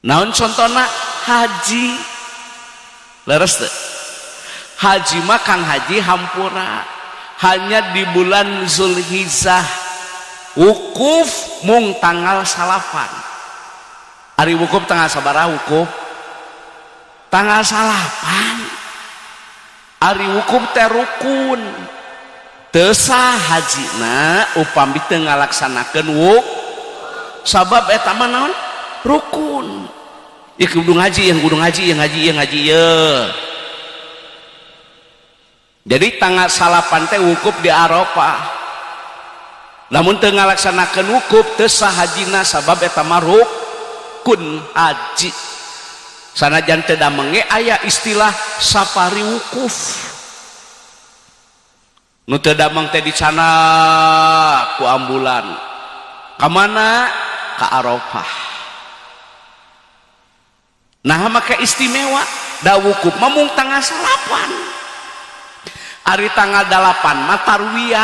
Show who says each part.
Speaker 1: Naon contona? Haji. Leres teu? Haji mah, Kang Haji, hampura, hanya di bulan Zulhijjah, wukuf mung tanggal 9. Ari wukuf tanggal sabaraha? Wukuf tanggal 9. Ari wukuf teh rukun. Teu sah hajina upami teu ngalaksanakeun wuk, sabab eta mah naon? Rukun. Ya, kudu ngaji, yang kudu ngaji, yang ngaji, yang ngaji ya. Jadi tanggal 9 teh wukuf di Arafah. Lamun teu ngalaksanakeun wukuf, teu sah hajina, sabab eta mah rukun haji. Sanajan teu damang ge aya istilah safari wukuf. Nu teu damang teh dicandak ku ambulan. Ka mana? Ka Arafah. Nah, maka istimewa da wukuf mah mung tanggal 9. Ari tanggal 8 mah tarwiyah.